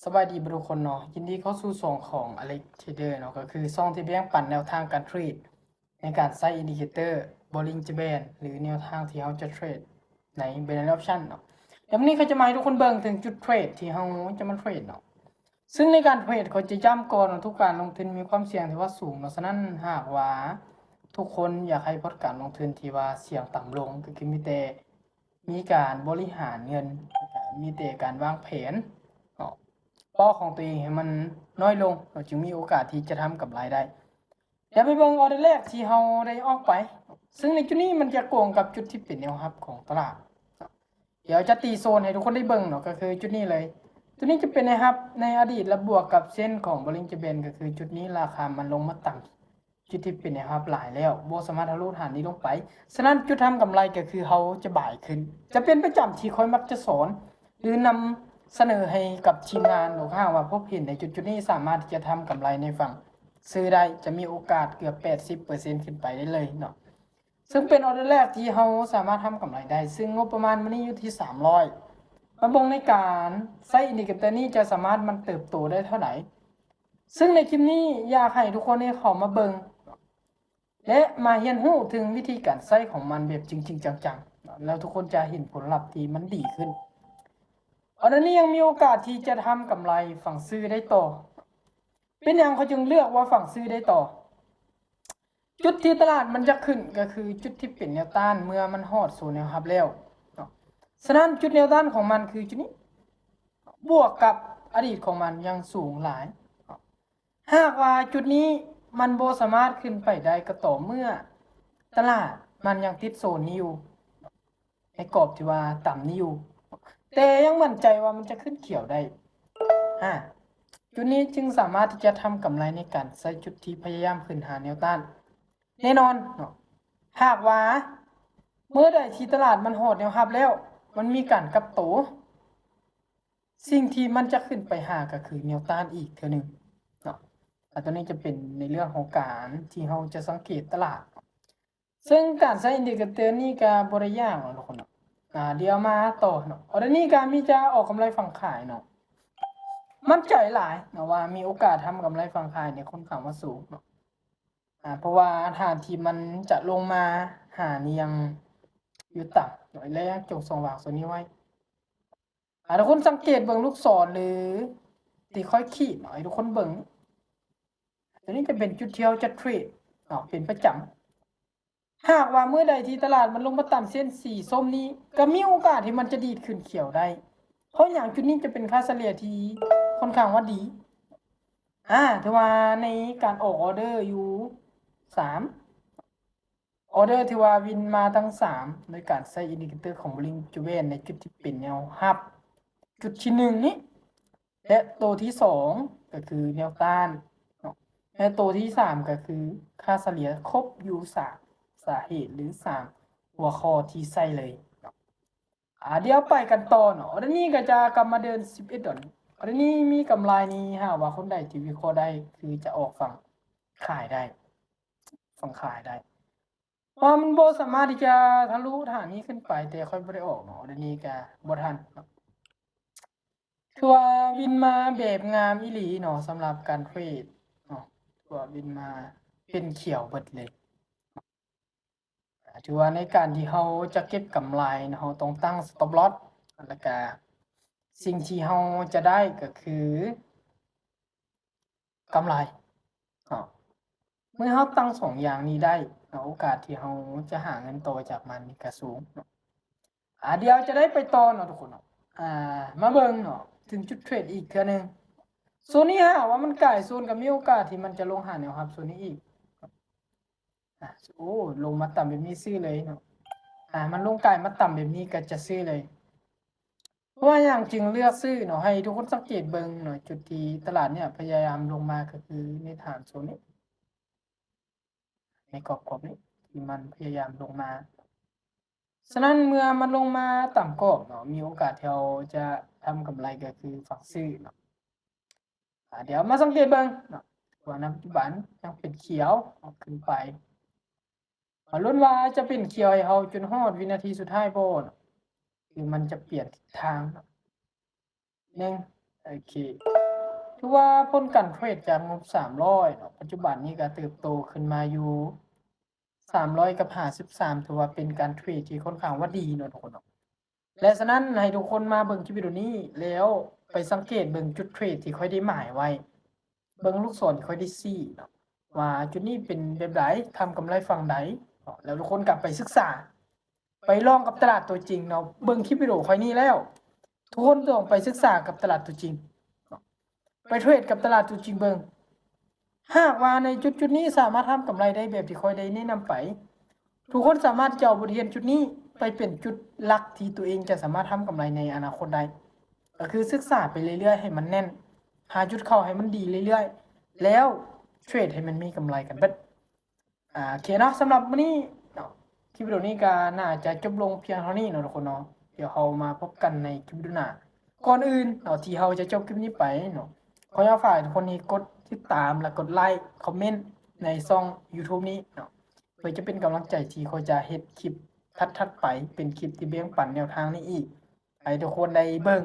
ສະບາຍດີເບິດທຸກຄົນເນາະ, ຍິນດີເຂົ້າສູ່ຊ່ອງຂອງ Alex Trader ເນາະ, ກໍຄືຊ່ອງທີ່ແບ່ງປັນແນວທາງການເທຣດ ໃນການໃຊ້ indicator Bollinger Band ຫຼືແນວທາງທີ່ເຮົາຈະເທຣດໃນ Binary Option ເນາະ. ແລ້ວມື້ນີ້ຂ້ອຍຈະມາໃຫ້ທຸກຄົນເບິ່ງເຖິງຈຸດເທຣດທີ່ເຮົາຈະມາເທຣດເນາະ. ຊຶ່ງໃນການເທຣດ ຂ້ອຍຈະຢ້ຳກ່ອນວ່າທຸກການລົງທຶນມີຄວາມສ່ຽງທີ່ວ່າສູງເນາະ, ສະນັ້ນຫາກວ່າທຸກຄົນຢາກໃຫ້ພອດການລົງທຶນທີ່ວ່າສ່ຽງຕ່ຳລົງ ກໍຄືມີແຕ່ ມີການບໍລິຫານເງິນ ແລ້ວກະມີແຕ່ການວາງແຜນເນາະ ເປົ້າຂອງຕົວເອງໃຫ້ມັນນ້ອຍລົງ ເຮົາຈຶ່ງມີໂອກາດທີ່ຈະທຳກຳໄລໄດ້. ດຽວໄປເບິ່ງອໍເດີແລກທີ່ເຮົາໄດ້ອອກໄປ, ຊຶ່ງໃນຈຸດນີ້ມັນຈະກົງກັບຈຸດທີ່ເປັນແນວຮັບຂອງຕະຫຼາດ. ດຽວຈະຕີໂຊນໃຫ້ທຸກຄົນໄດ້ເບິ່ງເນາະ, ກໍຄືຈຸດນີ້ເລີຍ. ຈຸດນີ້ຈະເປັນແນວຮັບໃນອະດີດ ແລະ ບວກກັບເສັ້ນຂອງ Bollinger Band ກໍຄືຈຸດນີ້ລາຄາມັນລົງມາຕ່ຳ ຈຸດທີ່ເປັນແນວຮັບຫຼາຍແລ້ວ ບໍ່ສາມາດທະລຸຖານນີ້ລົງໄປ. ສະນັ້ນຈຸດທຳກຳໄລກໍຄືເຮົາຈະບາຍຂຶ້ນ. ຈະເປັນປະຈຳທີ່ຂ້ອຍມັກຈະສອນ ຫຼື ນຳສະເໜີໃຫ້ກັບທີມງານ ຫຼື ຫາກວ່າພົບເຫັນໃນຈຸດໆນີ້ ສາມາດທີ່ຈະທຳກຳໄລໃນຝັ່ງຊື້ໄດ້ ຈະມີໂອກາດເກືອບແປດສິບເປີເຊັນຂຶ້ນໄປໄດ້ເລີຍເນາະ. ຊຶ່ງເປັນອໍເດີແລກທີ່ເຮົາສາມາດທຳກຳໄລໄດ້, ຊຶ່ງງົບປະມານມື້ນີ້ຢູ່ທີ່ສາມຮ້ອຍ. ມາເບິ່ງໃນການໃຊ້ indicator ນີ້ຈະສາມາດມັນເຕີບໂຕໄດ້ເທົ່າໃດ. ຊຶ່ງໃນຄລິບນີ້ຢາກໃຫ້ທຸກຄົນໄດ້ເຂົ້າມາເບິ່ງ ແລະ ມາຮຽນຮູ້ເຖິງວິທີການໃຊ້ຂອງມັນແບບຈິງໆຈັງໆ ແລ້ວທຸກຄົນຈະເຫັນຜົນລັບທີ່ມັນດີຂຶ້ນ. ອໍເດີນີ້ຍັງມີໂອກາດທີ່ຈະທຳກຳໄລຝັ່ງຊື້ໄດ້ຕໍ່. ເປັນຫຍັງຂ້ອຍຈຶ່ງເລືອກວ່າຝັ່ງຊື້ໄດ້ຕໍ່? ຈຸດທີ່ຕະຫຼາດມັນຈະຂຶ້ນກໍຄືຈຸດທີ່ເປັນແນວຕ້ານ ເມື່ອມັນຮອດໂຊນແນວຮັບແລ້ວເນາະ. ສະນັ້ນຈຸດແນວຕ້ານຂອງມັນຄືຈຸດນີ້ ບວກກັບອະດີດຂອງມັນຍັງສູງຫຼາຍ. ຫາກວ່າຈຸດນີ້ມັນບໍ່ສາມາດຂຶ້ນໄປໄດ້ ກໍຕໍ່ເມື່ອຕະຫຼາດມັນຍັງຕິດໂຊນນີ້ຢູ່ ໃນກອບທີ່ວ່າຕ່ຳນີ້ຢູ່ ແຕ່ຍັງໝັ້ນໃຈວ່າມັນຈະຂຶ້ນຂຽວໄດ້. ອາ ຈຸດນີ້ຈຶ່ງສາມາດທີ່ຈະທຳກຳໄລໃນການໃຊ້ຈຸດທີ່ພະຍາຍາມຂຶ້ນຫາແນວຕ້ານ. ແນ່ນອນເນາະ, ຫາກວ່າເມື່ອໃດທີ່ຕະຫຼາດມັນຮອດແນວຮັບແລ້ວ ມັນມີການກັບໂຕ, ສິ່ງທີ່ມັນຈະຂຶ້ນໄປຫາກໍຄືແນວຕ້ານອີກເທື່ອໜຶ່ງເນາະ. ອາ ຕົວນີ້ຈະເປັນໃນເລື່ອງຂອງການທີ່ເຮົາຈະສັງເກດຕະຫຼາດ. ເຊິ່ງການໃຊ້ indicator ນີ້ກໍບໍ່ໄດ້ຍາກເນາະທຸກຄົນເນາະ. ອາ ດຽວມາຕໍ່ເນາະ. ອໍເດີນີ້ກໍມີຈະອອກກຳໄລຝັ່ງຂາຍເນາະ. ໝັ້ນໃຈຫຼາຍເນາະວ່າມີໂອກາດທຳກຳໄລຝັ່ງຂາຍນີ້ຄ່ອນຂ້າງວ່າສູງເນາະ. ອາ ເພາະວ່າຖານທີ່ມັນຈະລົງມາຫານີ້ຍັງຢູ່ຕ່ຳເນາະ ແລະ ຍັງຈົງຊ່ອງວ່າງໂຊນນີ້ໄວ້. ອາ ທຸກຄົນສັງເກດເບິ່ງລູກສອນ ຫຼື ທີ່ຂ້ອຍຂີດເນາະ ໃຫ້ທຸກຄົນເບິ່ງ. ຕົວນີ້ຈະເປັນຈຸດທີ່ເຮົາຈະເທຣດເນາະ ເປັນປະຈຳ. ຫາກວ່າເມື່ອໃດທີ່ຕະຫຼາດມັນລົງມາຕ່ຳເສັ້ນສີສົ້ມນີ້ ກໍມີໂອກາດທີ່ມັນຈະດີດຂຶ້ນຂຽວໄດ້. ເພາະຫຍັງ? ຈຸດນີ້ຈະເປັນຄ່າສະເລ່ຍທີ່ຄ່ອນຂ້າງວ່າດີ. ອາ ຖືວ່າໃນການອອກອໍເດີຢູ່ສາມ ອໍເດີທີ່ວ່າວິນມາທັງສາມ ໂດຍການໃຊ້ indicator ຂອງ Bollinger Band ໃນຈຸດທີ່ເປັນແນວຮັບ ຈຸດທີໜຶ່ງນີ້ ແລະ ໂຕທີສອງກໍຄືແນວຕ້ານເນາະ ແລະ ໂຕທີສາມກໍຄືຄ່າສະເລ່ຍຄົບຢູ່ສາມສາເຫດ ຫຼື ສາມຫົວຂໍ້ທີ່ໃຊ້ເລີຍເນາະ. ອາ ດຽວໄປກັນຕໍ່ເນາະ. ອໍເດີນີ້ກໍຈະກັບມາເດີນສິບເອັດດອນ. ອໍເດີນີ້ມີກຳໄລນີ້ ຫາກວ່າຄົນໃດທີ່ວິເຄາະໄດ້ ຄືຈະອອກຝັ່ງຂາຍໄດ້ ຝັ່ງຂາຍໄດ້ ເພາະວ່າມັນບໍ່ສາມາດທີ່ຈະທະລຸທາງນີ້ຂຶ້ນໄປ ແຕ່ຂ້ອຍບໍ່ໄດ້ອອກເນາະ. ອໍເດີນີ້ກໍບໍ່ທັນເນາະ. ຖືວ່າວິນມາແບບງາມອີ່ຫຼີເນາະ ສຳລັບການເທຣດເນາະ. ຖືວ່າວິນມາເປັນຂຽວເບິດເລີຍ. ຖືວ່າໃນການທີ່ເຮົາຈະເກັບກຳໄລເນາະ ເຮົາຕ້ອງຕັ້ງ stop loss ແລ້ວກະສິ່ງທີ່ເຮົາຈະໄດ້ກໍຄືກຳໄລເນາະ. ເມື່ອເຮົາຕັ້ງສອງຢ່າງນີ້ໄດ້ເນາະ ໂອກາດທີ່ເຮົາຈະຫາເງິນຕໍ່ຈາກມັນນີ້ກະສູງເນາະ. ອາ ດຽວຈະໄດ້ໄປຕໍ່ເນາະທຸກຄົນເນາະ. ອາ ມາເບິ່ງເນາະ ເຖິງຈຸດເທຣດອີກເທື່ອໜຶ່ງ. ໂຊນນີ້ຫາກວ່າມັນກາຍໂຊນ ກໍມີໂອກາດທີ່ມັນຈະລົງຫາແນວຮັບໂຊນນີ້ອີກ. ອາ ໂອ້ ລົງມາຕ່ຳແບບນີ້ຊື້ເລີຍເນາະ. ອາ ມັນລົງກາຍມາຕ່ຳແບບນີ້ກໍຈະຊື້ເລີຍ. ເພາະວ່າຫຍັງຈຶ່ງເລືອກຊື້ເນາະ? ໃຫ້ທຸກຄົນສັງເກດເບິ່ງເນາະ ຈຸດທີ່ຕະຫຼາດເນຍພະຍາຍາມລົງມາກໍຄືໃນຖານໂຊນນີ້ ໃນກອບໆນີ້ ທີ່ມັນພະຍາຍາມລົງມາ. ສະນັ້ນເມື່ອມັນລົງມາຕາມກອບເນາະ ມີໂອກາດທີ່ເຮົາຈະທຳກຳໄລກໍຄືຝັ່ງຊື້ເນາະ. ອາ ດຽວມາສັງເກດເບິ່ງເນາະ ວ່າໃນປັດຈຸບັນຍັງເປັນຂຽວເນາະ ຂຶ້ນໄປ. ມາລຸ້ນວ່າຈະເປັນຂຽວໃຫ້ເຮົາຈົນຮອດວິນາທີສຸດທ້າຍບໍ່ເນາະ ຄືມັນຈະປ່ຽນທິດທາງເນາະ. ໜຶ່ງ ໂອເຄ ຖືວ່າຜົນການເທຣດຈາກງົບສາມຮ້ອຍເນາະ ປັດຈຸບັນນີ້ກໍເຕີບໂຕຂຶ້ນມາຢູ່ສາມຮ້ອຍກັບຫ້າສິບສາມ ຖືວ່າເປັນການເທຣດທີ່ຄ່ອນຂ້າງວ່າດີເນາະທຸກຄົນເນາະ. ແລະສະນັ້ນໃຫ້ທຸກຄົນມາເບິ່ງຄລິບວິດີໂອນີ້ ແລ້ວໄປສັງເກດເບິ່ງຈຸດເທຣດທີ່ຂ້ອຍໄດ້ໝາຍໄວ້ ເບິ່ງລູກສອນທີ່ຂ້ອຍໄດ້ຊີ້ເນາະ ວ່າຈຸດນີ້ເປັນແບບໃດ ທຳກຳໄລຝັ່ງໃດເນາະ ແລ້ວທຸກຄົນກໍໄປສຶກສາ ໄປລອງກັບຕະຫຼາດຕົວຈິງເນາະ. ເບິ່ງຄລິບວິດີໂອຂ້ອຍນີ້ແລ້ວ ທຸກຄົນຕ້ອງໄປສຶກສາກັບຕະຫຼາດຕົວຈິງເນາະ ໄປເທຣດກັບຕະຫຼາດຕົວຈິງເບິ່ງ. ຫາກວ່າໃນຈຸດໆນີ້ສາມາດທຳກຳໄລໄດ້ແບບທີ່ຂ້ອຍໄດ້ແນະນຳໄປ ທຸກຄົນສາມາດທີ່ຈະເອົາບົດຮຽນຈຸດນີ້ໄປເປັນຈຸດຫຼັກທີ່ຕົວເອງຈະສາມາດທຳກຳໄລໃນອະນາຄົດໄດ້ ກໍຄືສຶກສາໄປເລື້ອຍໆໃຫ້ມັນແໜ້ນ ຫາຈຸດເຂົ້າໃຫ້ມັນດີເລື້ອຍໆ ແລ້ວເທຣດໃຫ້ມັນມີກຳໄລກັນເບິດ. ອ່າ ໂອເຄເນາະ ສຳລັບມື້ນີ້ເນາະ ຄລິບວິດີໂອນີ້ກໍໜ້າຈະຈົບລົງພຽງເທົ່ານີ້ເນາະທຸກຄົນເນາະ. ດຽວເຮົາມາພົບກັນໃນຄລິບວິດີໂອໜ້າ. ກ່ອນອື່ນເນາະ ທີ່ເຮົາຈະຈົບຄລິບນີ້ໄປເນາະ ຂໍຢາກຝາກໃຫ້ທຸກຄົນນີ້ກົດຕິດຕາມ ແລະ ກົດໄລຄ໌ ຄອມເມັນໃນຊ່ອງ YouTube ນີ້ເນາະ ເພື່ອຈະເປັນກຳລັງໃຈທີ່ຂ້ອຍຈະເຮັດຄລິບຖັດໆໄປ ເປັນຄລິບທີ່ແບ່ງປັນແນວທາງນີ້ອີກ ໃຫ້ທຸກຄົນໄດ້ເບິ່ງ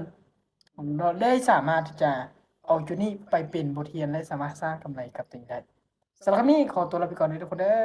ເນາະ ໄດ້ສາມາດທີ່ຈະເອົາຈຸດນີ້ໄປເປັນບົດຮຽນ ແລະ ສາມາດສ້າງກຳໄລກັບຕົວເອງໄດ້. ສຳລັບມື້ນີ້ຂໍຕົວລາໄປກ່ອນເດີທຸກຄົນເດີ.